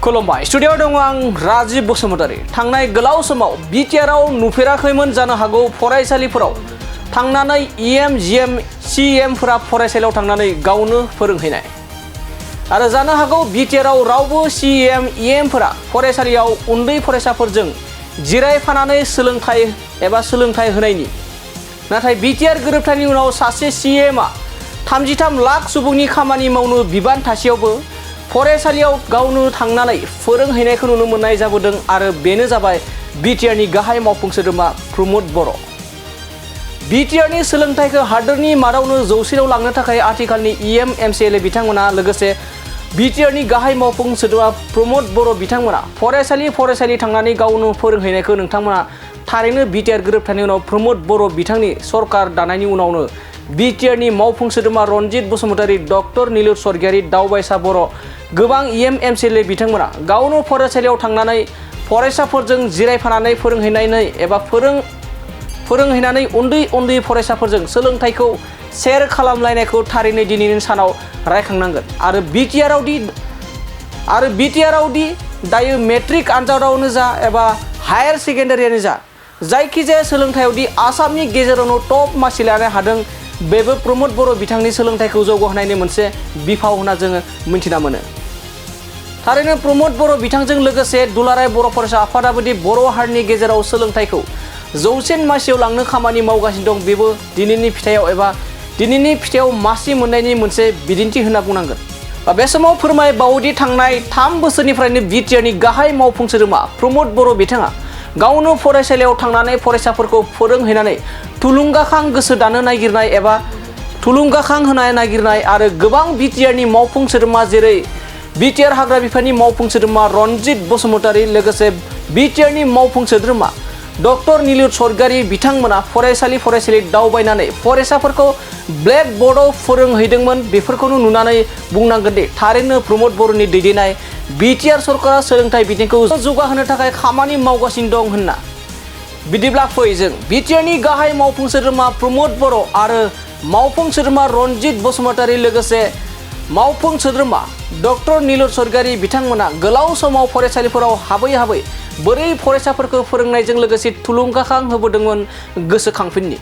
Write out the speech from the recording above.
खुलुमबाय स्टुडियोआव दङ आं राजिब बसुमतारी। थांनाय गोलाव समाव बिटिआरआव नुफेराखैमोन जानो हागौ फरायसालिफोराव थांनानै इएम जिएम सिएमफोरा फरायसालियाव थांनानै गावनो फोरोंहैनाय आरो जानो हागौ बिटिआरआव रावबो सिएम इएमफोरा फरायसालियाव उन्दै फरायसाफोरजों जिरायफानानै सोलोंथाय होनायनि नाथाय बिटिआर गोरोबथानि उनाव सासे सिएमआ 33 लाख सुबुंनि खामानि मावनो बिबान थासेयावबो फरायसालियाव गावनो थांनानै फोरोंहैनायखौ नुनो मोननाय जाबोदों आरो बेनो जाबाय बिटिआरनि गाहाय मावफुं सोद्रोमा प्रमद बर'। बिटिआरनि सोलोंथाइखौ हादोरनि मादावनो जौसिनाव लांनो थाखाय आथिखालनि इएम एमसिएलए बिथांमोना लोगोसे बिटिआरनि गाहाय मावफुं सोद्रोमा प्रमद बर' बिथांमोना फरायसालि थांनानै गावनो फोरोंहैनायखौ नोंथांमोना थारैनो बिटिआर गोरोबथानि उनाव प्रमद बर' बिथांनि सरकार दानायनि उनावनो बिटिआरनि मावफुं सोद्रोमा रनजित बसुमतारी, डक्टर निलुर स्वर्गियारि, दावबायसा बर', गोबां इएम एमसिएलए बिथांमोना गावनो फरायसालियाव थांनानै फरायसाफोरजों जिरायफानानै फोरोंहैनानै उन्दै फरायसाफोरजों सोलोंथाइखौ शेयार खालामलायनायखौ थारैनो दिनैनि सानाव रायखांनांगोन आरो बिटिआरआवदि दायो मेट्रिक आनजादावनो जा एबा हायार सेकेन्डारियानो जा जायखिजाया सोलोंथायावदि आसामनि गेजेरावनो टप मासि लानो हादों बेबो प्रमद बर' बिथांनि सोलोंथाइखौ जौगाहोनायनि मोनसे बिफाव होनना जोङो मिन्थिना मोनो। थारैनो प्रमद बर' बिथांजों लोगोसे दुलाराय बर' फरायसा आफादाबोदि बर' हारिनि गेजेराव सोलोंथाइखौ जौसिन मासियाव लांनो खामानि मावगासिनो दं बेबो दिनैनि फिथाइयाव मासि मोननायनि मोनसे बिदिन्थि होनना बुंनांगोन। बे समाव फोरमायबावोदि थांनाय 3 बोसोरनिफ्रायनो बिटिआरनि गाहाय मावफुं सोद्रोमा प्रमद बर' बिथाङा गावनो फरायसालियाव थांनानै फरायसाफोरखौ फोरोंहैनानै थुलुंगाखां गोसो दानो नागिरनाय एबा थुलुंगाखां होनाय नागिरनाय आरो गोबां बिटिआरनि मावफुं सोद्रोमा जेरै बिटिआर हाग्रा बिफाननि मावफुं सोद्रोमा रनजित बसुमतारी लोगोसे बिटिआरनि मावफुं सोद्रोमा डक्टर निलुर स्वर्गियारि बिथांमोना फरायसालि दावबायनानै फरायसाफोरखौ ब्लेक बर्डआव फोरोंहैदोंमोन। बेफोरखौनो नुनानै बुंनांगोन दि थारैनो प्रमद बर'नि दैदेननाय बिटिआर सरकारा सोलोंथाइ बिथिंखौ जौगाहोनो थाखाय खामानि मावगासिनो दं होनना। बिदिब्ला फै जों बिटिआरनि गाहाय मावफुं सोद्रोमा प्रमद बर' आरो मावफुं सोद्रोमा रनजित बसुमतारी लोगोसे मावफुं सोद्रोमा डक्टर निलुर स्वर्गियारि बिथांमोना गोलाव समाव फरायसालिफोराव हाबै बोरै फरायसाफोरखौ फोरोंनायजों लोगोसे थुलुंगाखां होबोदोंमोन गोसोखांफिननि।